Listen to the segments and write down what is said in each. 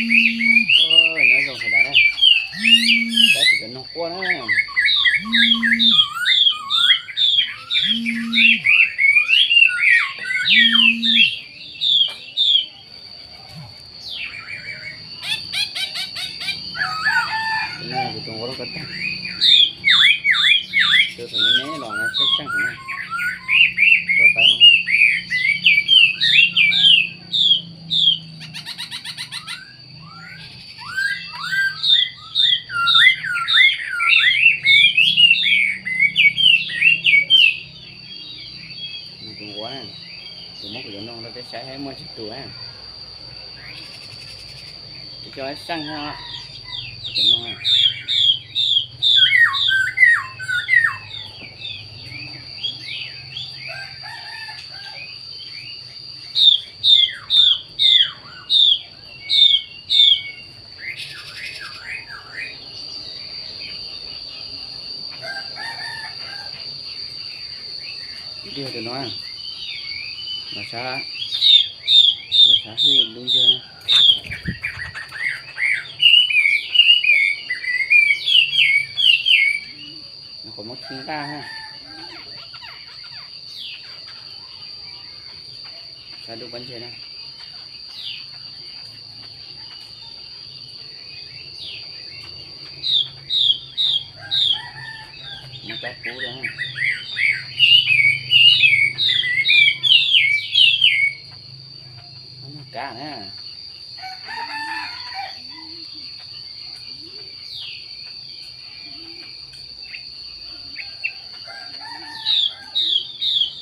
Nyob zoo sawv daws na, tab sis cov noog quaj na. Kuv tus nquab loj ko tag, tus thaum me me los na, seej seej heev na, tso tawv no na. Nws tus nquab na, kuv muab kuv cov noog rau peb saib saib muaj tsawg tus na. Kuv coj saib seej thiab os, kuv cov noog na. Ib tus no, los saib, los saib hwj dub ntseg na. Nws qhuav muab khi nqaj na. Saib dub pob ntseg na. Muab kab pub rau. Muab kab na.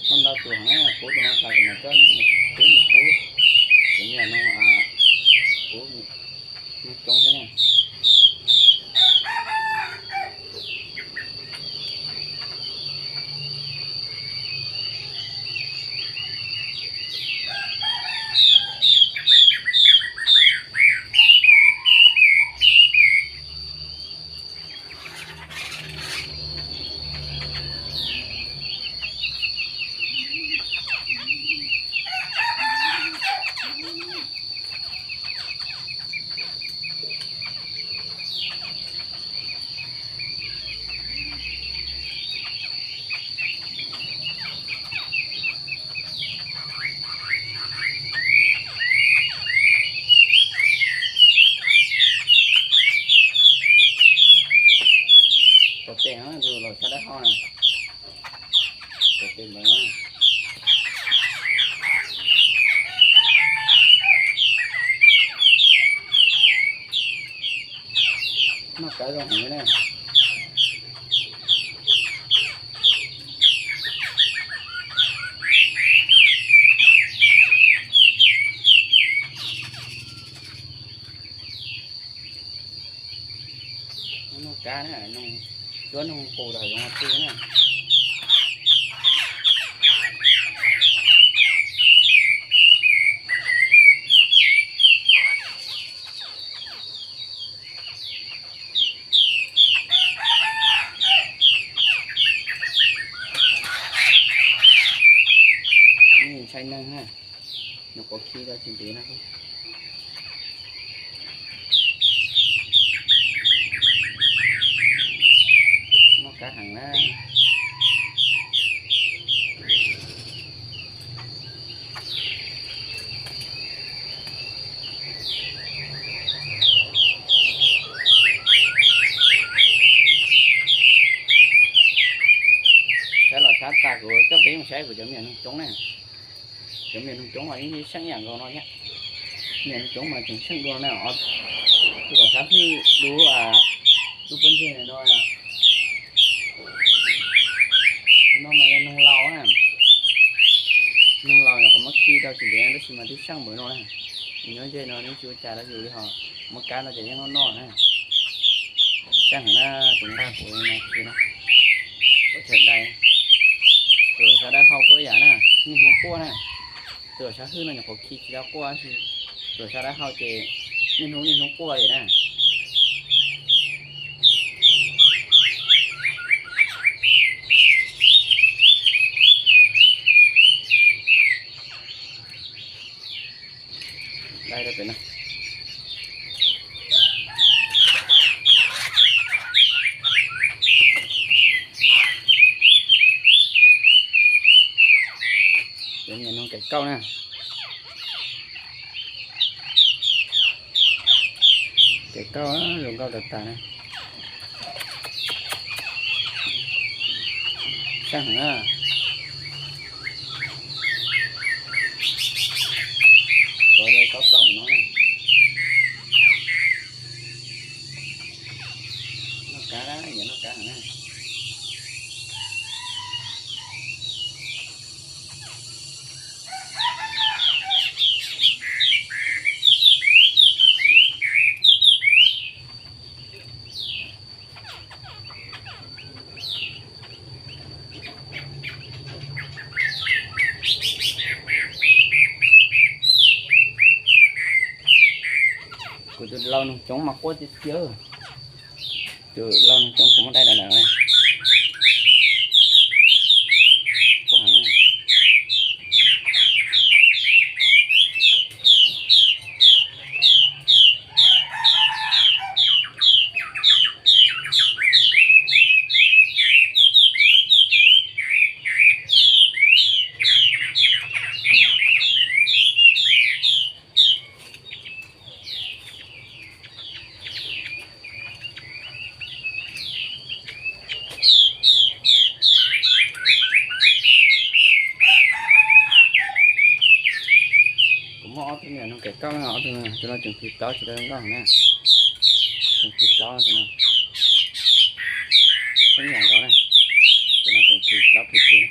Muaj ntau tus heev na, pub tus no tas kuv mam coj pub mus pub. Kuv niam no pub noog coob thiab na. Pov tes no, tus los sab dawb hau na. Pov tes ntawd. Noj kab zoo heev li na. Noj kab na, cuab noog qus los zoo qhov twg na. Ntshai neeg na, nws quav khi rau tsis ntev no. Noj kab heev na. Saib los sab tas kuv coj peb mus saib kuv cov me nyuam noog coob na. Cov me nyuam noog coob mas yeej seej ib yam nkaus no thiab. Me nyuam noog coob mas tseem seej dua na. Tus kom sab hwj dub, dub pob ntseg no. Tus no mas yog noog laus na. Noog laus nyuam qhuav muab khi tau tsis ntev tab sis mas twb seej npaum no na. Nyob ze no nws tsis ua cas rau yus li ho. Muab kab no ces yeej noj noj na. Seej heev na, tus nqaj kuv no khi na. Ua chaw dai. Tus sab dawb hau kuj ib yam na, niaj hnub quaj na. Tus sab hwj no nyuam qhuav khi tsis tau quaj tab sis tus sab dawb hau ces niaj hnub niaj hnub quaj li na. Dai rau pem no. kauj na. Ces kauj zoo nkauj tas tas na. Txaj heev na. Kuv de kaub plaub mus no na. Noj kab, nyiam noj kab heev na. Kuv tus lau noog coob mas quaj tiag tiag. Tus lau noog coob kuv muab dai dam dam. Quaj heev. Kuv muaj ob tug me nyuam noog kaim kauj na, ob tug, tus no tseem phim plaub tsis tau zoo nkauj na. Tseem phim plaub tus no. Tseem yam nkaus na. Tus no tseem phim plaub phim plis na.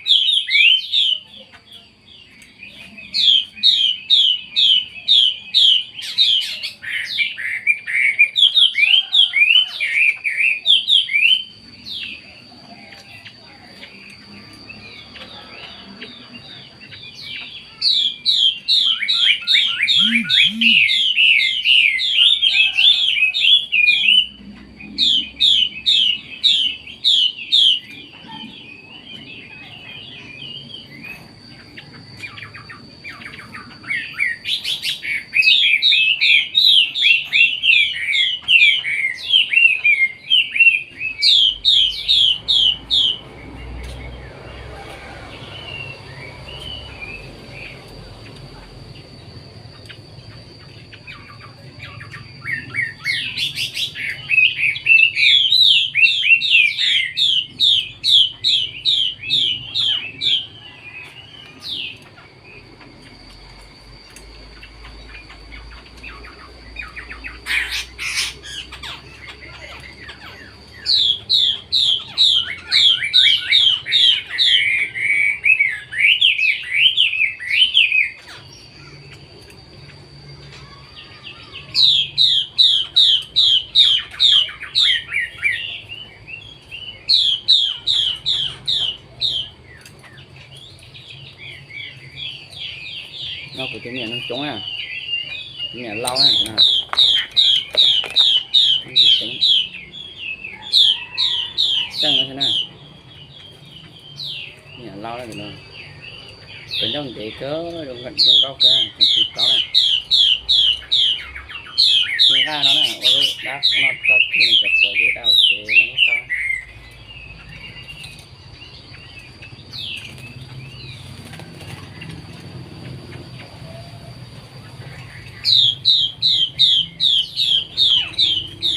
No kuv tus me nyuam noog coob na, tus me nyuam lau na. Tseem no thiab na. Me nyuam lau na, tus no. Tus ncauj ntev kawg, zoo nkauj kawg, tseem phim plaub na. Tsis nqaj no na, ua lub dab no tso tseg nws cov quav ze dab hauv tsev no lub tau.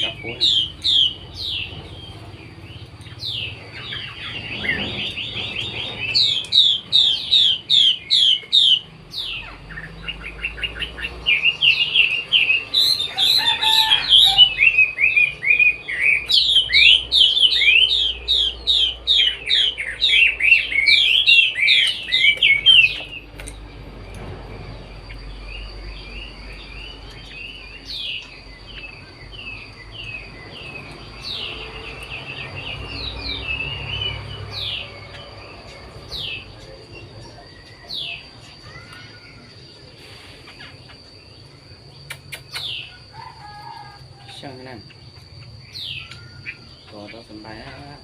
Kab pub na. Seej na, kov tau xas npais na.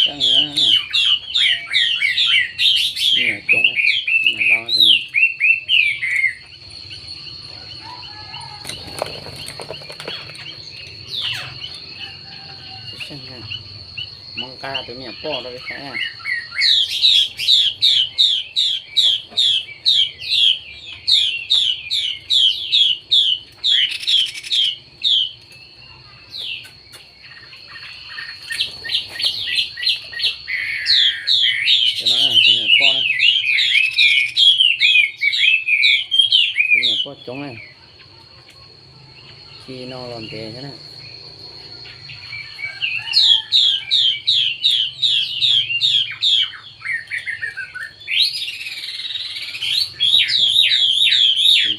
Seej na. Tus me nyuam poj rau peb saib. Tus me nyuam poj na, tus me nyuam poj coob na, tsis no los ntev thiab na.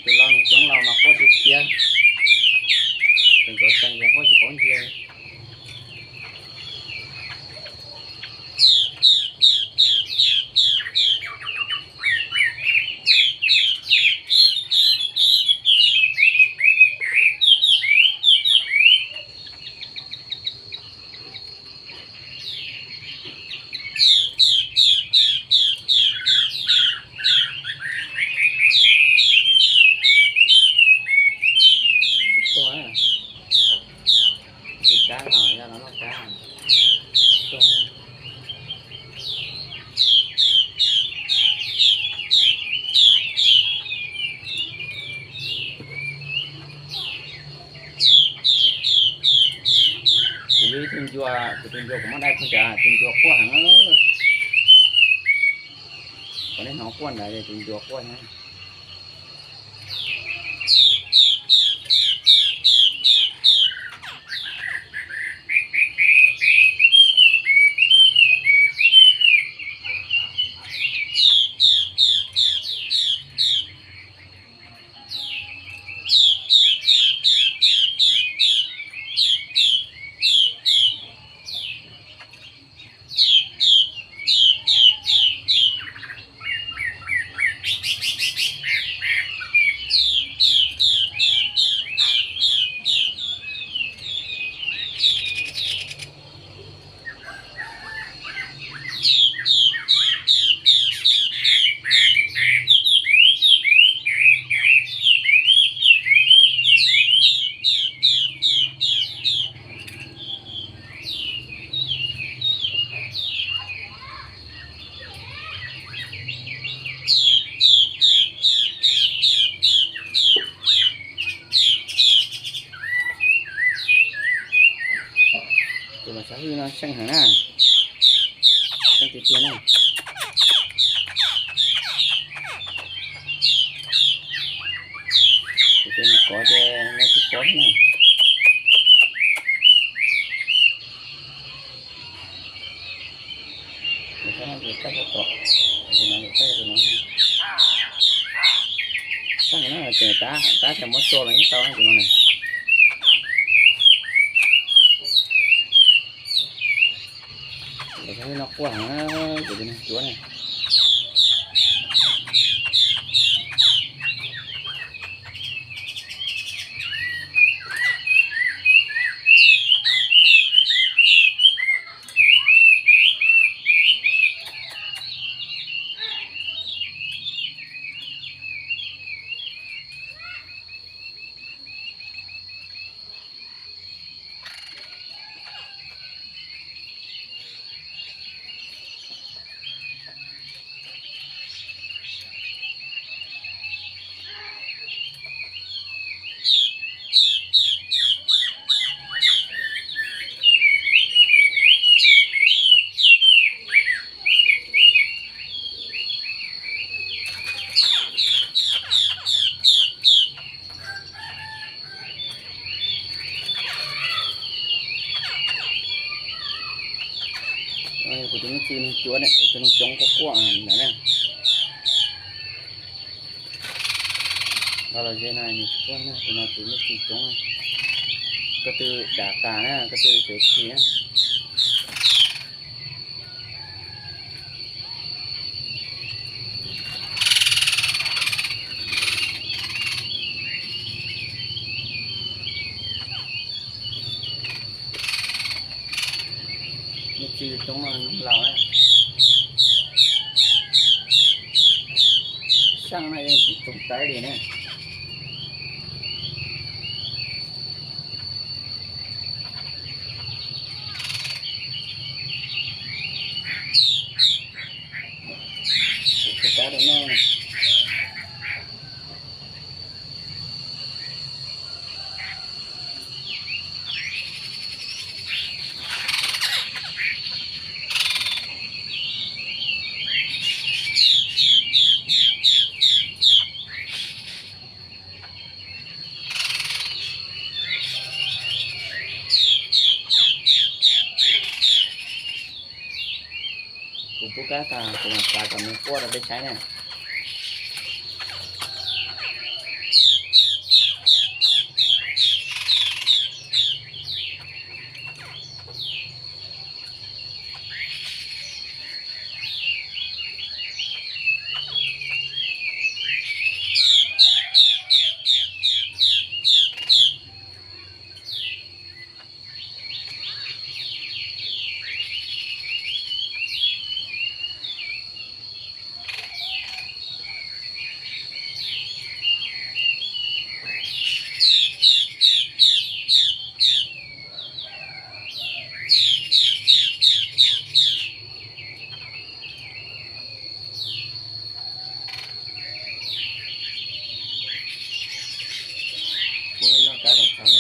Tus laus coob laus mas quaj tiag tiag, tus ntxuav tsees ces quaj tsis paub ntsia. Tsis tuaj, tsis kab los yog no noj kab. Tuaj. Kuv yuav ib tug ncua, kuv tus ncua kuv muab dai pheej tias tus ncua quaj heev. Kom nej hnov quaj ntawd tus ncua quaj heev. Tus los xav hwj no seej heev na, seej tiag tiag na. Tus no kov ces nyob twb kov thiab na. Tus no ces kab tau tom, tus no ces kab tus no. Seej na, ces tab tab ces muab tso los yeej tau na tus no na. Tus no quaj heev, tus no cuav na. Kuv tus me txiv nws cuav ne, tus nws coob quaj quaj ntawd na. Nqa los ze no nws tsis quaj na, tus no tus me txiv coob na. Ko tw dav tas na, ko tw tseem khi na. Me txiv coob no noog laus na. Seej no yeej tsis tsoo tawb li na. Kuv pub kab tas kuv mam xav kom nws quaj rau peb saib na. Pub nws noj kab kom txaus.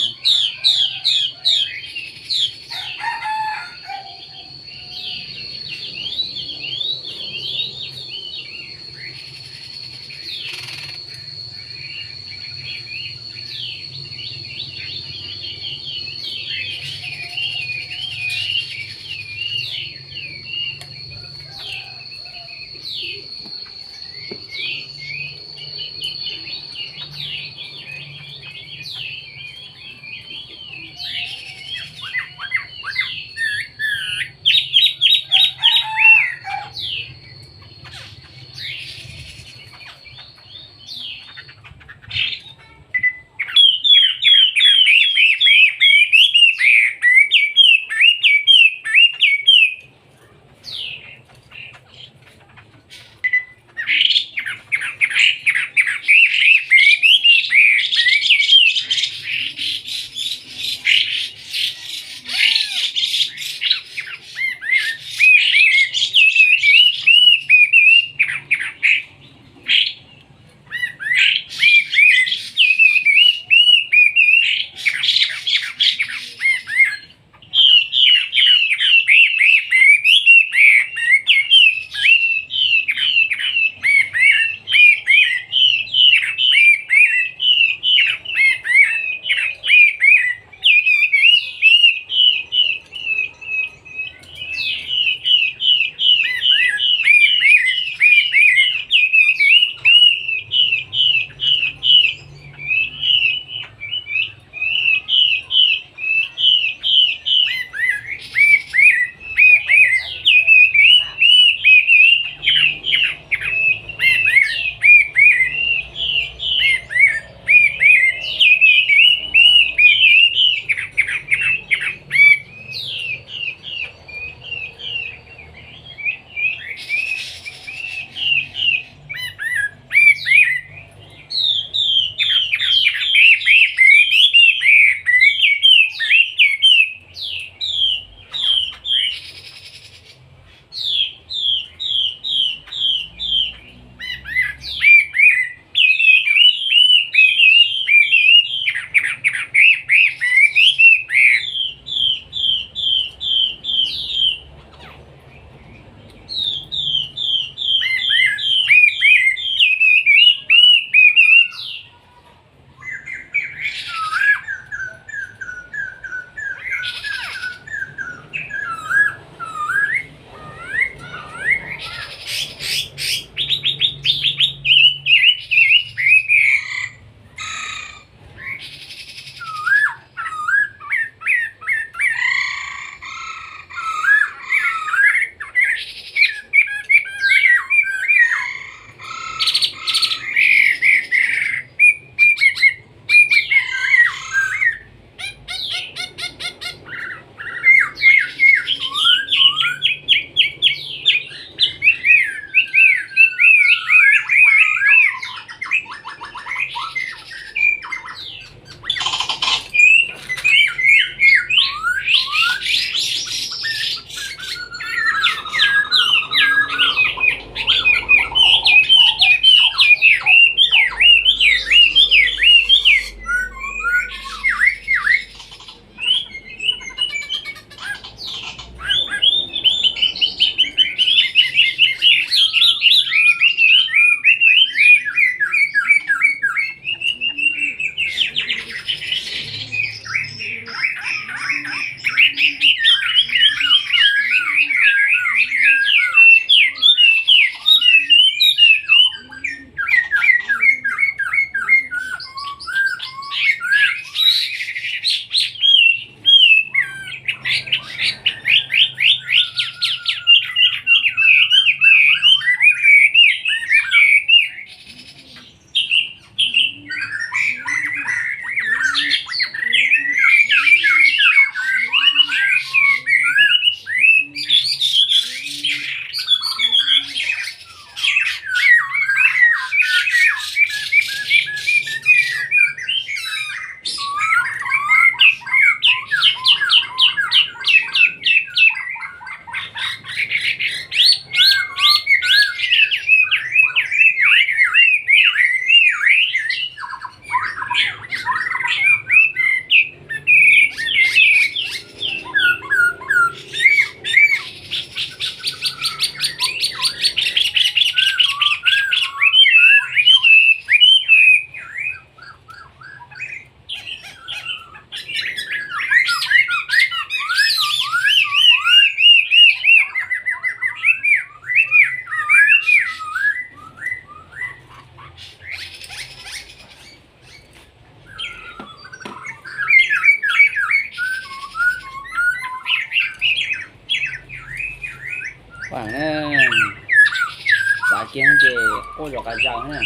Quaj zom qas zaws na.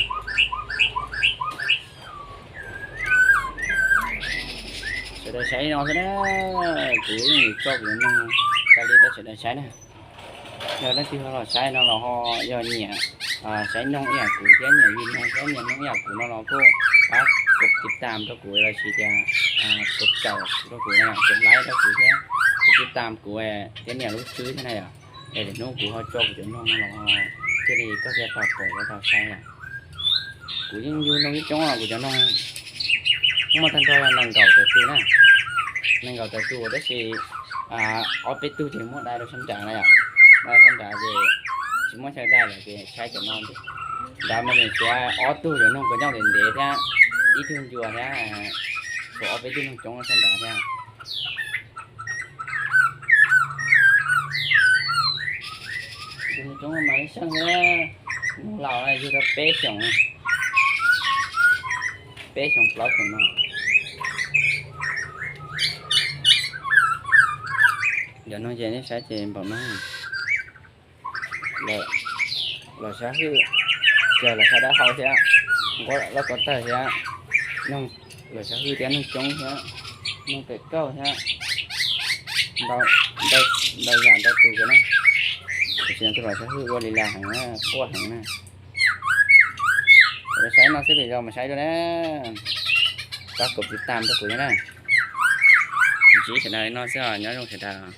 Sawv daws saib no xwb na, kuv yeej yuav tso kuv cov noog tso li rau sawv daws saib na. Yog leej twg ho los saib no los ho yog nyiam saib noog ib yam kuv thiab nyiam yug noog thiab nyiam noog ib yam kuv no los kuj pab kov tiv tam rau kuv los sis tias kov caum rau kuv na, kov like rau kuv thiab kov tiv tam kuv thiab nias lub tswb thiab na yom. Es lwm hnub kuv ho tso kuv cov noog no los thiaj li koj thiaj tau pom thiab tau saib yom. Kuv yeej yug noog ib coob os, kuv cov noog muaj tag nrho yog nees nkaum tawm tus na, nees nkaum tawm tus tab sis ob peb tug ces muab dai rau sab nrad na yom, dai sab nrad ces tsis muab chaw dai lawm ces saib cov no nrad mas nws tsuas ob tug cov noog kov nyob ntev ntev thiab ib tug ncua thiab, tsuas ob peb tug noog coob sab nrad thiab. Tus noog coob mas ib xeeb thiab, noog laus yug tau peb xyoos, peb xyoos plaub xyoos no. Cov noog ces nej saib ces npaum no. Los sab hwj, ces los sab dawb hau thiab, nquab loj ko taw thiab, noog, los sab hwj thiab noog coob thiab, noog pem kauj thiab, ntau yam ntau tus cov na. Tiam sis no tus los sab hwj ua li las heev na, quaj heev na. Saib no xwb, lwm zaus mas saib dua na. Pab kov tiv tam rau kuv thiab na. Ntsib sawv daws li no xwb os, nyob zoo sawv daws.